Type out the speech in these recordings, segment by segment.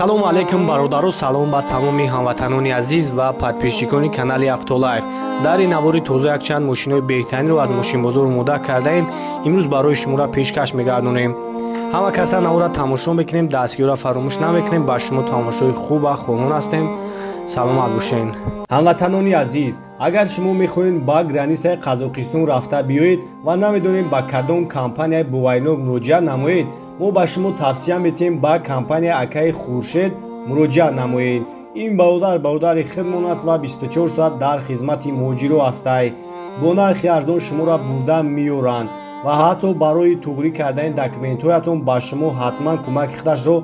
Салому алейкум, бародару, салом ба тамоми ҳамватанони азиз ва подписчикони канали Автолайф. Дар ин навори тоза якчанд мошинои беҳтаринро аз мошинбозор омода кардаем. Имрӯз барои шуморо пешкаш мегардонем. Ҳама каса навора тамошо мекунем, дастгиёра фаромӯш намекунем. Ба шумо тамошои хуба хоҳон ҳастем. Саломат бошед. Ҳамватанони азиз, агар шумо мехоҳед ба границаи Қазоқистон рафта биёед ва намедонед ба кадом компанияи боваринок муроҷиат намоед, мо ба шумо тавсия метиҳем ба компанияи акаи Хуршед муроҷиат намоед. Ин бародар бародари худмон аст ва 24 соат дар хизмати муҳоҷиро ҳастай. Бо нархи арзон шуморо бурда меёранд ва ҳатто барои туғрӣ кардани документҳоятон ба шумо ҳатман кӯмаки худашро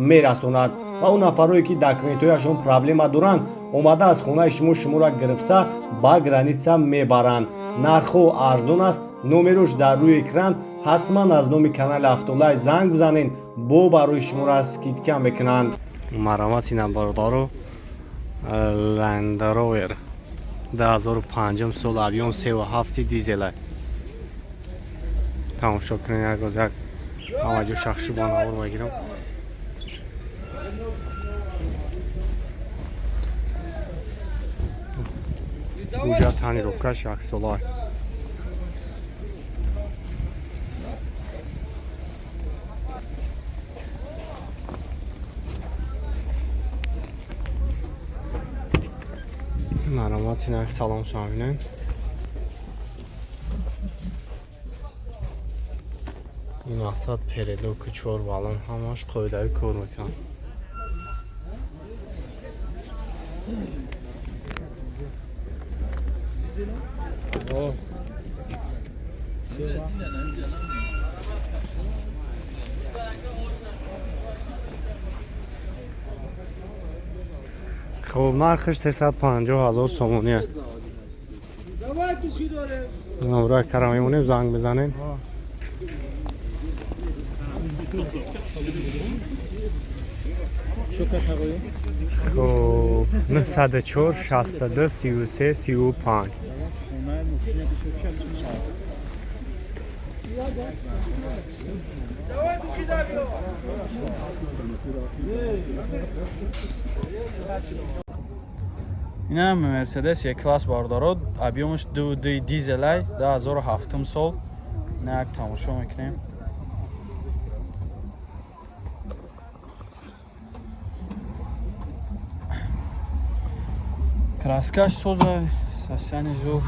мерасонад ва он нафарое ки документҳояшон проблема доранд, омада аз хонаи шумо шуморо гирифта ба граница мебаранд. Нархҳо арзон аст. Номерош дар рӯи экран. Ҳатман аз номи канали Автолайф занг бизанед, бо барои шуморо скидка мекунанд. Марамати бародаро, Land Rover 2005 сол, объём 3,7, дизела. Тамошо кунед, як роз як ҳамаҷо шахши бо навор мегирам. Уҷа тонировкаш яксола. Марамат, инак салом шумо. Ин мақсад передоку чор балон ҳамаш қоидавӣ кор мекунанд. Хуб, нархаш 350 000 сомоние. Номра кара мемонем, занг мезанем. Хуб, 904 62 33 35. Инам Мерседес Е класс, бародаро, объёмаш 2,2, дизелай, 2007 сол. Ина як тамошо мекунем. Краскаш соза, состояние зур.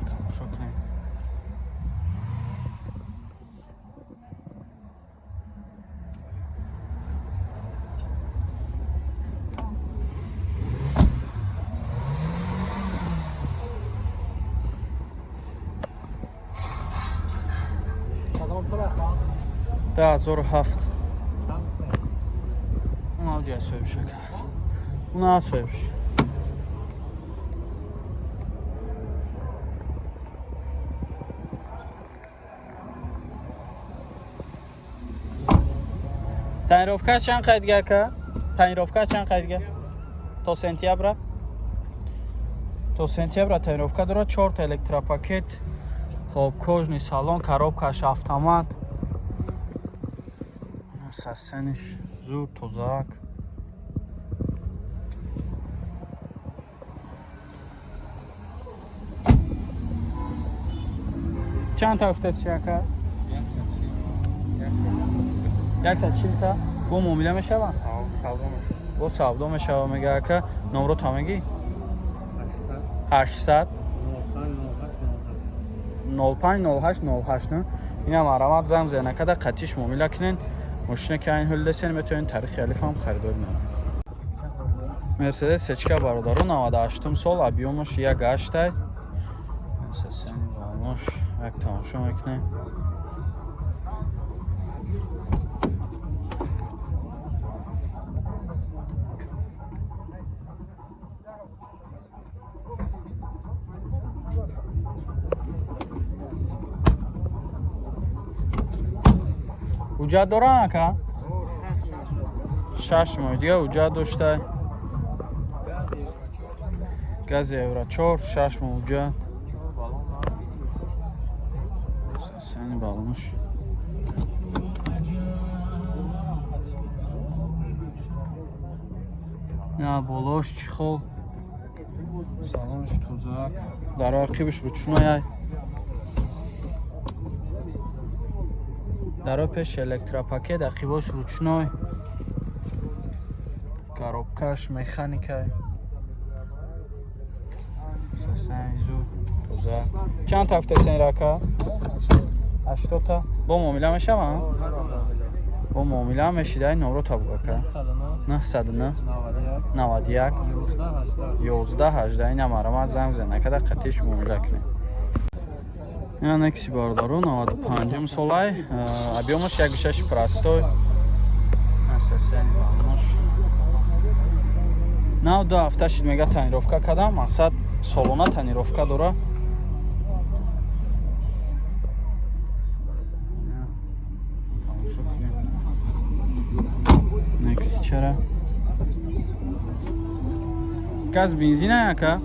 Тамошо кунем. 2007. Уна ҷай соҳиб шака. Уна соҳибш. Тонировка чанд қайдга, ака? Тонировка чанд қайдга? То сентябра? То сентябра тонировка дорад, чорта электропакет. Хоб, кожаный салон, коробкаш автомат. Состояниш зур, тозаак. Чанд та гуфтед, ака? 140 та. Бо муомила мешава? Бо савдо мешава, мега ака. Номро та мегӣ? 800 05 08 08. Ина марамат, занг зена када қатиш муомила кунен. Мошина ки айн ҳол десен, метавонед таърихи алиф ҳам харидорӣ намоед. Мерседес Сечка, бародаро, 98 сол, объёмаш 1,8. Состояние балош як тамошо мекунем. Ҳуҷҷат дорам, ака? 6 моҳ дига ҳуҷҷат дошта. Гази евро 4, 6 моҳ ҳуҷҷат. Сани балонш. На болош чехол. Салонш тозак. Дар ақибаш ручной. Даро пеш электропакет, ақибош ручной. Коробкаш механика. Сасайзу тоза. Чанд тафта сен рака? 80 та. Бо муомила мешава? Бо муомила мешидай номро табугака. 909 91 11 18 ина марамат занг зан накада қатиш муомила кунем. Ина некси бародаро 95 солай, объёмаш 1.6 простой. Асасани балош. Нав ду ҳафта шид мега тонировка кардам, мақсад солона тонировка дора. Некси чара? Газ бензин яка?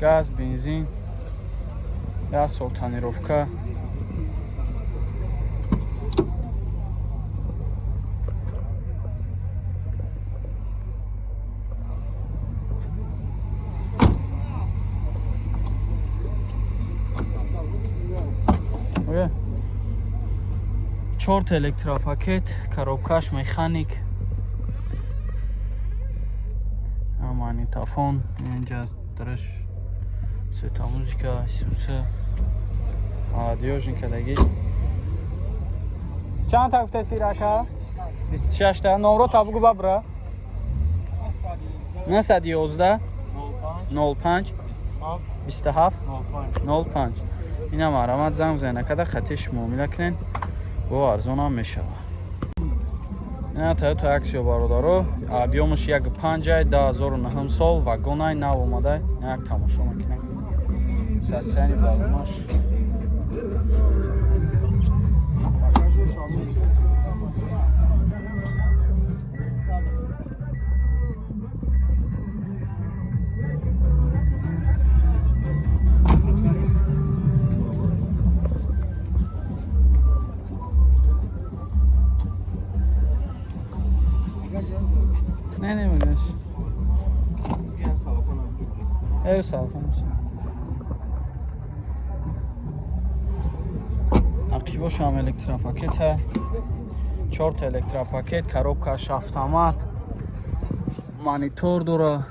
Газ бензин. Я сол тонировка. Оя. Чорт электропакет, коробкаш механик. Магнитофон, инҷа дараш сета музика, суса. Молодёжника даги. Чанд та гуфтаси рака? 26 та. Номро та бугу бабра. 911 05 27 05. Ина марамат занг зана када хатиш муомила кунен. Бо арзонам мешава. Ина Toyota Axio бародаро, объёмаш 1.5, 2009 сол, вагонай нав омадай. Як тамошо мекунем. Сасяни балонаш. Не, багаж. Ев салфон. Ақибошам электропакета. 4 электропакет, коробкаш автомат, монитор дора.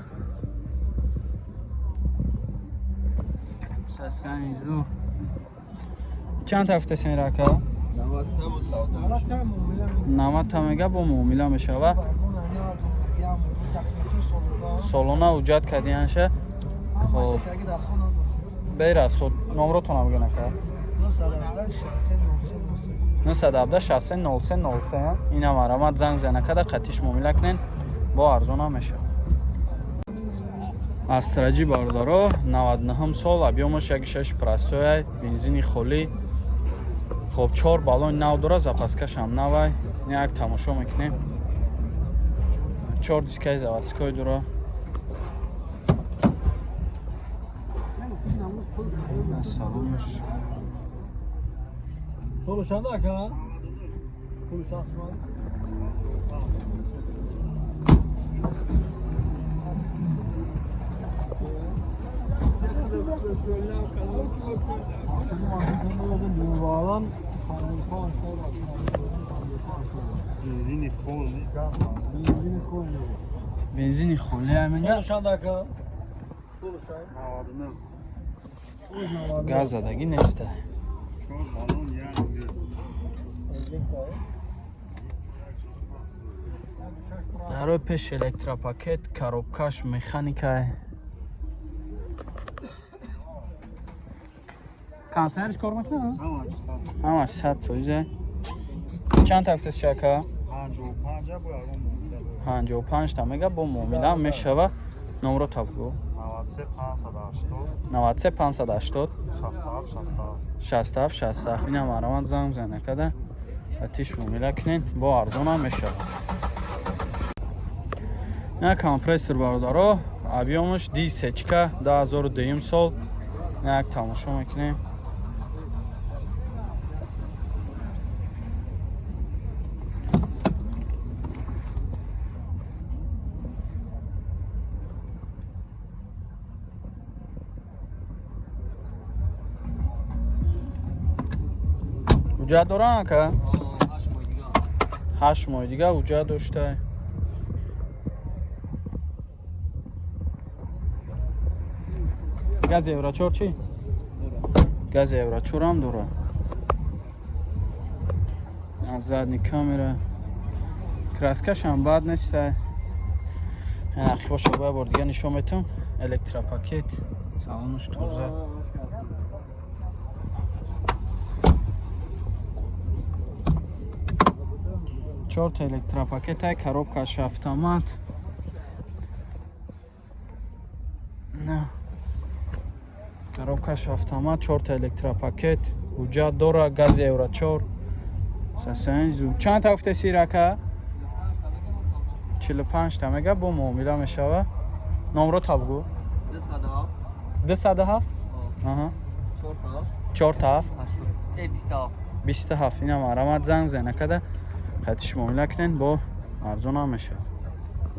Сасани зур. Чанд ҳафта сен рака? 90 та мега бо муомила мешава. Солона ҳуҷҷат кардианша. Хоб. Бейр аз худ номротонам бигӯ нака. 917 63 03 03. Ина марамат занг зана када қатиш муомила кунен бо арзонам мешава. Астраҷи бародаро 99 сол, объёмаш 1.6 простой, бензини холӣ. Хоб 4 баллон нав дора, запаскашам навай. Як тамошо мекунем. 4 дискаи заводской дора. Салонаш. Солушанда ака? Солушан. Бензини холӣ. Бензини холӣ аминга. Солушанда ака? Солушан. 99. Газ задагӣ неста. 4 баллон як. Дарои пеш электропакет, коробкаш механика. Кондиционерш кор мекунад? Ҳамаш Ҳамаш 100%. Чанд тафтас шака? 55 бо ягон муомила. 55 та мега бо муомила мешава. Номро та бугу. 93 580 93 580 67 67. 67 67. Ина марамат занг зана када. Атиш муомила кунен бо арзонам мешава. Ина компрессор бародаро, объёмаш 10 2002 сол. Ина як тамошо мекунем. Ҳуҷҷат доран, ака? 8 моҳи дига ҳуҷҷат дошта. Газ евро 4 чӣ? Газ евро 4 ҳам дора. Аз задний камера. Краскашам бад неста. Ақибоша бо бор дига нишон метум. Электропакет. Салонаш тоза. Чорта электропакетай, коробкаш автомат. На. Коробкаш автомат, чорта электропакет, ҳуҷҷат дора, газ евро 4. Сасаин зу. Чанд та гуфтеси, рака? 45 та мега, бо муомила мешава. Номро та бугу. 207. 207? Аҳа. 4 7. 4 7. 8 27. 27. Ина марамат, занг зена када. Хатиш муомила кунен, бо арзон ҳам мешава.